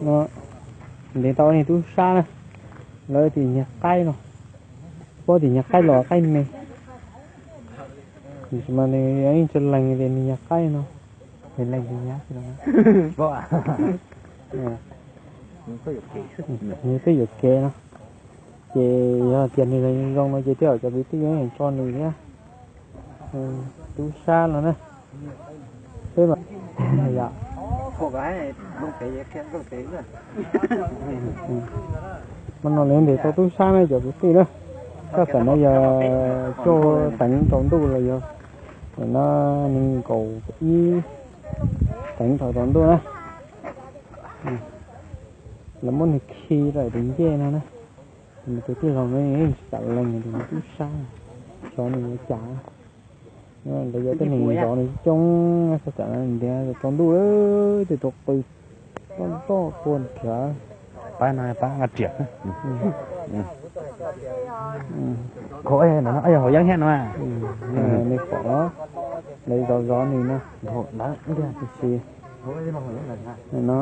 No, ntev tau niag tub sab na, lawv tias nyiag qaib no, paub tias nyiag qaib los qaib me, mas nws yeej tsis lees tias nws nyiag qaib no, nws lees tias nyiag xwb no. Nws twb yuam kev no, ces yog tias nws zoo no ces tej zaum cov kwv tij yeej tso nws thiab. Tub sab no na. Peb mas, yog, mas no lawv ntes tau tub sab na cov kwv tij na. Txoj xaim no yog cuaj teev tsaus ntuj los yog no, nees nkaum ib teev thaum tsaus ntuj na. Lawv muab nws khi rau tus ncej no na. Nws tus tij laug no yeej tsis kam lees tus tub sab, xyov nws yuav cas. Lawv yog tej neeg zov nws coob, xav cas ntiav tsaus ntuj tej tus qw loj loj tua nrhiav. Pab no pab nqa riam. Khov no yog hauv yeeb thiab no. Nws pom lawv zov zov nws no. Tab sis no,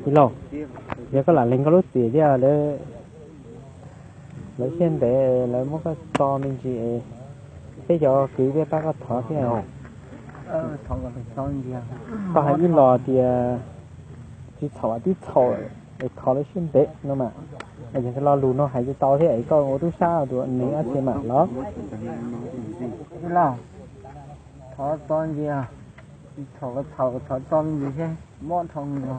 tij laug, yog koj lam lees koj lub txim thiab lawv, lawv siab ntev lawv muab koj tso me ntsis, peb cov kwv peb pab koj thov thiab. Koj hais ib los tias tsis txhaum tib txhaum es thov lawv siab ntev no mas, yog lo lus no hais tsis tau thiab es koj ua tub sab tus neeg ab tsi mam los. Tij laug, thov txo ntsis, tsis txhaum txhaum thov txo me ntsis thiab, mob dhau no.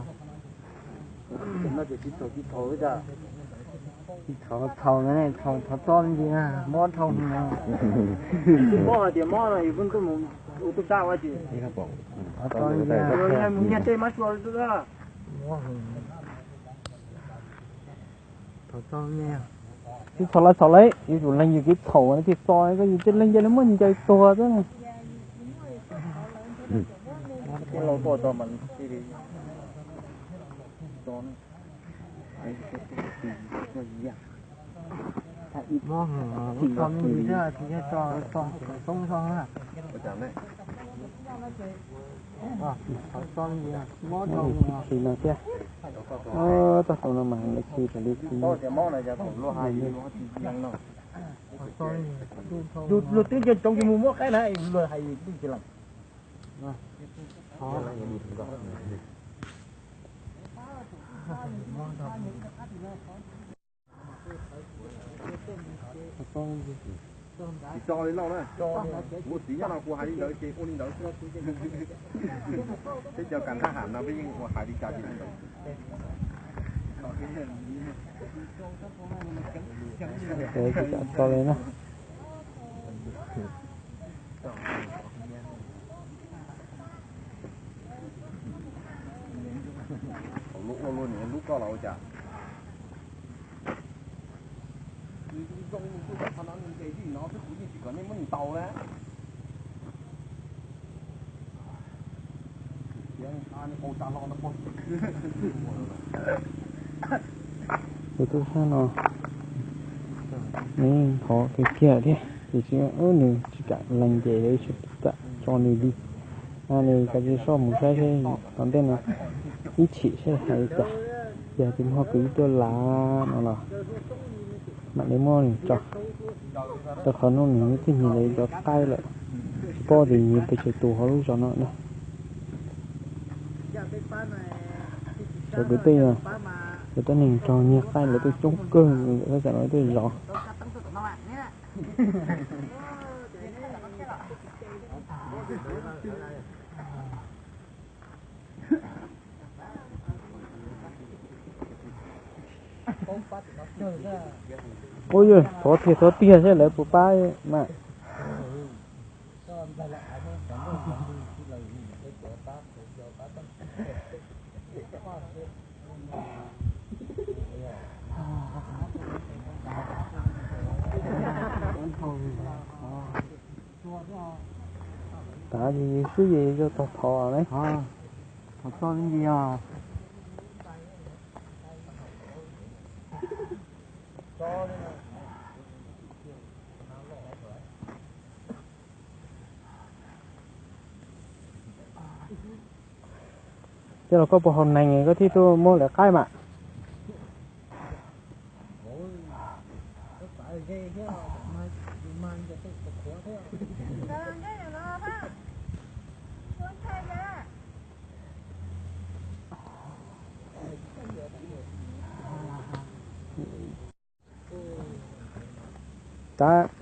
Tsis txhaum txhaum na, thov txo me ntsis, mob dhau no. Mob hais tias mob no yus pheej tuaj mus ua tub sab ua tsi. Thov txo me ntsis, mus nyiag tej mab sua. Tsis txhaum los txhaum lauj, yuav tsum lees yus kev txhaum no thiaj txo, koj yus tsis lees ces lawv muab ncaws tuag xwb na. Mob heev, txo me ntsis thiab, tsis yog tso, txo xoob zog na. Tsis no thiab. Txoj hau no mas lawv khi raws li khi. Luag twb nco ntsoov yus mus muab qaib na, luag hais yus twb tsis lees. Tsis tso li lauj na, muaj txiv nyob no kuv hais li ntawd ces ua li ntawd xwb. Peb cov kam thab ham no peb yeej ua hais li cas ces li ntawd. Tsis kam tso li na. Lub ua luaj niam lub koj los ua cas? Zoo li kuj qhov no nws nce li no xwb kuv yeej tsis kom nej muab nws ntaus na. Tus tub sab no nws thov kiag kiag thiab tiam sis nws tsis kam lees ces lawv tsis kam tso nws li. Nws kav tsij soj mus saib seb tom ntej no ib chim seb hais li cas, yog tsis muaj kwv tuaj lav no los mam li muab nws tso. Rau qhov hnub nws twb nyiag lawv cov qaib lawm, tsis paub tias nyiag pes tsawg tus hauv lub zos no na. Cov kwv tij, cov tuab neeg raug nyiag qaib lawv tuaj coob kawg, thaj tsam no tuaj zov. Ua yog thov tiag thov tiag seb lawv puas pab mas. Tav yus xwb ces yuav tau thov na. Thov txo me ntsis os. Yog los koj puas haus neeg koj thiaj tuaj muab lawv qaib mas. Tab